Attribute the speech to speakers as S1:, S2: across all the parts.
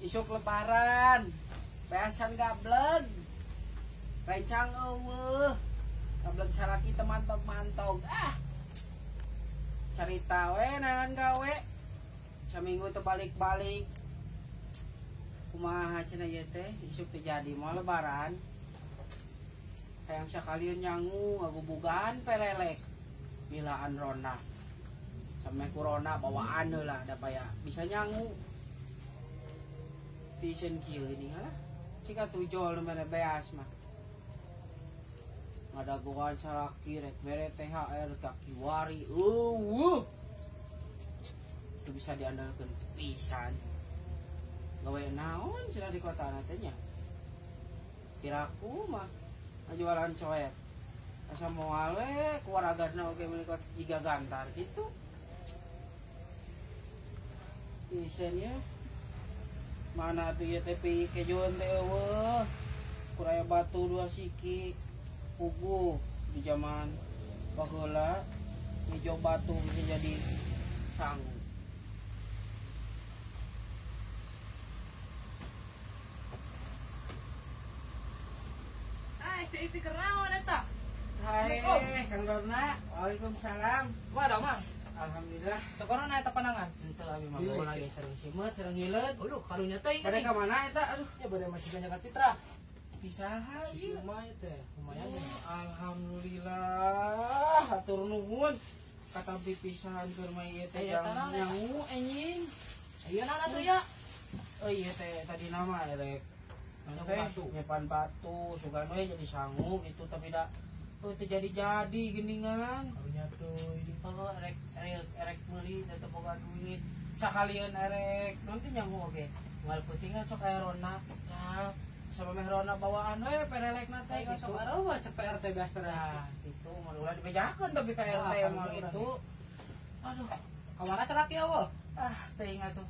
S1: Isuk lebaran. Beasan gableg. Rencang eueuh. Gableg salaki teu mantog-mantog. Ah. Carita we neangan gawe. Saminggu teu balik-balik. Kumaha cenah ieu teh, isuk teh jadi moal lebaran. Hayang sakalian nyangu ngagubugan perelek. Milaan rona. Sampai corona bawaan heula da paya bisa nyangu. Tisen kieu ini halah. Cika tujol nu mere beas mah. Ngadagoan salaki rek mere THR ka kiwari. Eueuh. Teu bisa diandalkeun pisan. Gawe naon cenah di kota teh nya. Piraku mah ngajualan coet. Asa moal we keluargana oge meuni jiga gantar kitu. Tisen ya. Mana tuh ieu teh pi kejuan teh eueuh. Kuraya batu dua siki. Puguh di zaman baheula ngijo batu bisa jadi sangu.
S2: Ai, cek itu kenaon eta?
S1: Hai, Kang Dona. Waalaikumsalam.
S2: Wadah, Mang.
S1: Alhamdulillah.
S2: Teu corona eta panangan.
S1: Henteu abi mah bola ge sareng simeut, sareng hileud.
S2: Aduh, karunya teuing.
S1: Bade ka mana eta? Aduh,
S2: ya bade masih banyak citra.
S1: Pisaha ieu.
S2: Lumayan teh, lumayan.
S1: Alhamdulillah, hatur nuhun. Katampi pisahan keur mah ieu teh nyangu anjing.
S2: Ayeuna atuh ya.
S1: Oh iya teh tadi nama erek. Batu, nyepan batu, sugan we jadi sangu gitu tapi da oh teu jadi-jadi geuningan.
S2: Karunya teuing.
S1: Oh erek erek meuli teh teu boga duit. Sakalieun erek nanti nyangu oge. Moal peutingan sok aya rona. Nah, sama meh rona bawaan we perelekna teh gitu.
S2: Sok areueuh cek PRT beas perelek.
S1: Nah, gitu mah ulah dibejakeun tapi ka RT mah gitu. Aduh,
S2: ka mana salaki eueuh?
S1: Ah, teuing atuh.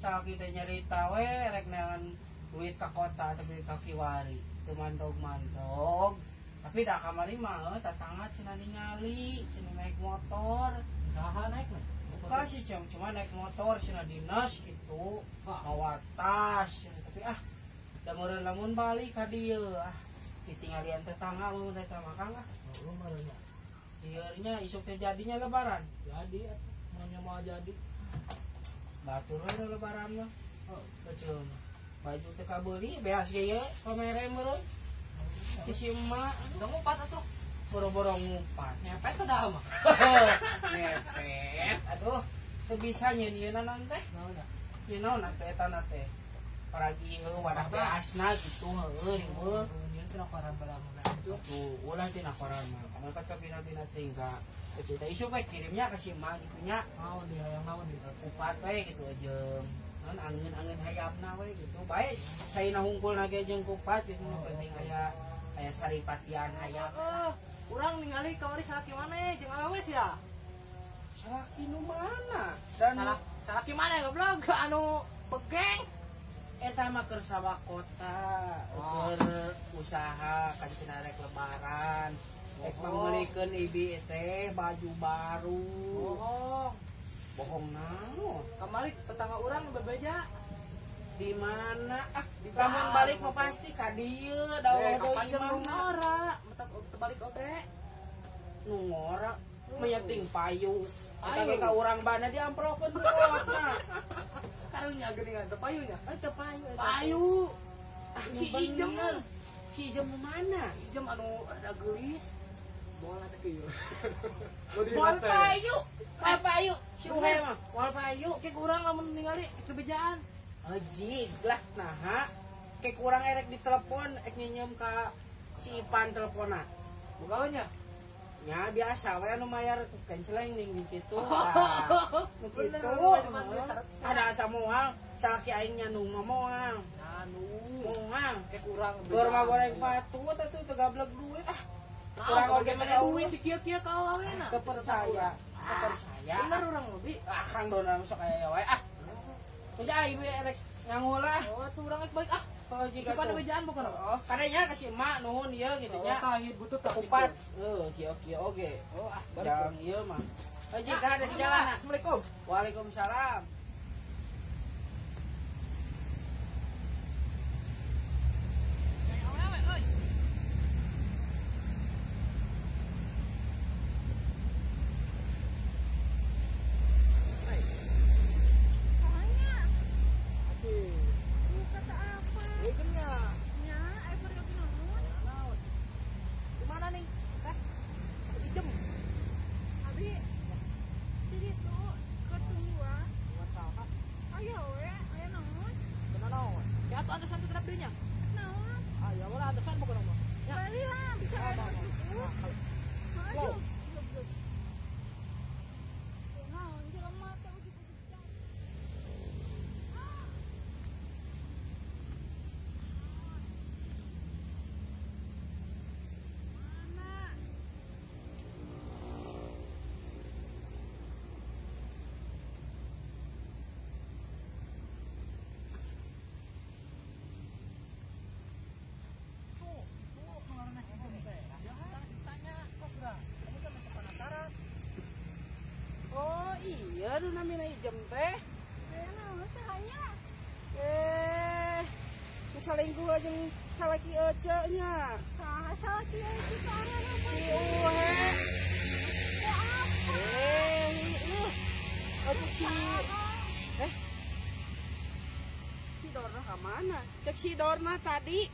S1: Salaki teh nyarita we erek neangan duit ka kota tapi ka kiwari. Teu mantog-mantog. Tapi da kamari mah tatangga cenah ningali, cenah naik motor.
S2: Saha naik mah?
S1: Bukan sih cuma naik motor cenah dinas gitu. Bawa tas cenah. Tapi ah da meureun lamun balik ka dieu ah ditinggalian tetangga mun eta mah Kang ah.
S2: Heueuh meureun nya.
S1: Dieu nya isuk teh jadinya lebaran.
S2: Jadi atuh mun nya moal jadi.
S1: Batur we lebaran mah. Oh, kecil mah. Baju teh kabeuli beas ge ieu pamere meureun. Ti si emak
S2: udah ngupat atuh.
S1: Boro-boro ngupat.
S2: Ngepet sudah mah.
S1: Ngepet. Aduh, teu bisa nyeun ieuna naon teh?
S2: Naon da?
S1: Ieu naon atuh eta na teh? Paragi heueuh wadah beasna gitu heueuh riweuh.
S2: Nyeun tina koran balamun atuh.
S1: Tuh, ulah tina koran mah. Mangkat ka bina-bina teh ka. Kecil teh isu we kirimnya ka si emak gitu nya.
S2: Naon dia hayang naon dia?
S1: Kupat we gitu jeung naon angeun-angeun hayamna we gitu. Bae caina hungkulna ge jeung kupat gitu nu penting aya aya saripatian hayam.
S2: Urang ningali kamari salaki maneh jeung awewe sia.
S1: Salaki nu mana? Dan
S2: salaki maneh goblok anu begeng.
S1: Eta mah keur sawah kota, keur usaha kan cenah rek lebaran. Rek mangeulikeun ibi teh baju baru.
S2: Bohong.
S1: Bohong naon?
S2: Kamari tetangga urang bebeja.
S1: Di mana? Ah, di lamun balik mah pasti ka dieu da
S2: kapan nu ngora, teu balik oge.
S1: Nu ngora menyeting payu. Eta ge ka urang bana diamprokeun buakna.
S2: Karunya geuningan teu payunya.
S1: Eh teu payu.
S2: Payu.
S1: Ah, si Ijem. Si Ijem mana?
S2: Ijem anu rada geulis. Moal teh kieu.
S1: Moal payu. Moal payu. Si Uhe mah moal payu.
S2: Ke urang lamun ningali kebejaan.
S1: Ojig lah naha. Ke kurang erek ditelepon, ek nyinyum ka si Ipan teleponna.
S2: Boga nya?
S1: Ya biasa we anu mayar kenceleng ning kitu. Nu kitu. Ada asa moal, salaki aing nya nu moal.
S2: Anu
S1: moal
S2: ke kurang.
S1: Gor mah goreng batu atuh teu gableg duit ah. Kurang oge mah
S2: duit kieu-kieu ka awena.
S1: Teu percaya. Teu percaya.
S2: Bener urang lebih.
S1: Ah Kang Dona sok aya wae ah. Geus ah ibu erek nyangu lah.
S2: Oh atuh urang rek balik ah.
S1: Oh jika
S2: tuh. Bejaan bukan?
S1: Oh, kadanya ka si emak nuhun ieu gitu nya.
S2: Oh, kahit butut tak
S1: kupat. Heuh, kieu-kieu oge.
S2: Oh ah, balik
S1: ieu mah. Oh jika ada sejalan.
S2: Assalamualaikum.
S1: Waalaikumsalam. nya ijem teh.
S3: Naon sahanya?
S1: Nu salingkuh jeung salaki ece nya.
S3: Saha salaki ece saha?
S1: Si Uhe.
S3: Apa?
S1: Aduh si si Dorna ka mana? Cek si Dorna tadi.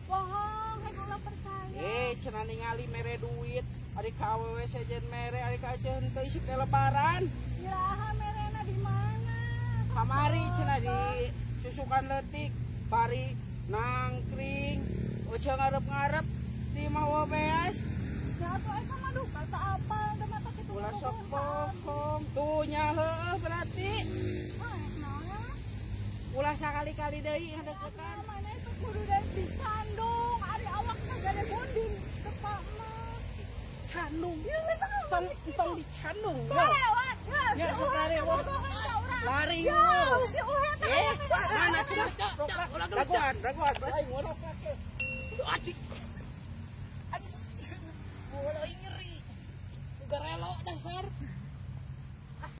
S3: Bohong, hayang ulah percaya.
S1: Cenah ningali mere duit, ari ka awewe sejen mere, ari ka ece henteu isuk teh lebaran.
S3: Iraha merena di mana?
S1: Kamari cenah di susukan leutik, bari nangkring, ece ngarep-ngarep di mawa beas.
S3: Ya atuh eta mah duka teu apal da mata kitu.
S1: Ulah sok bohong, tuh nya heueuh berarti. Ulah sakali-kali deui ngadeukeutan.
S3: Mana itu kudu deui dicandung, ari awak sagede bunding tepak mah.
S1: Candung. Tong tong dicandung.
S3: Ya
S1: sok lari lari. Mana cenah? Raguan, raguan. Aing ngorok kake.
S2: Acik. Aing nyeri. Garelo dasar.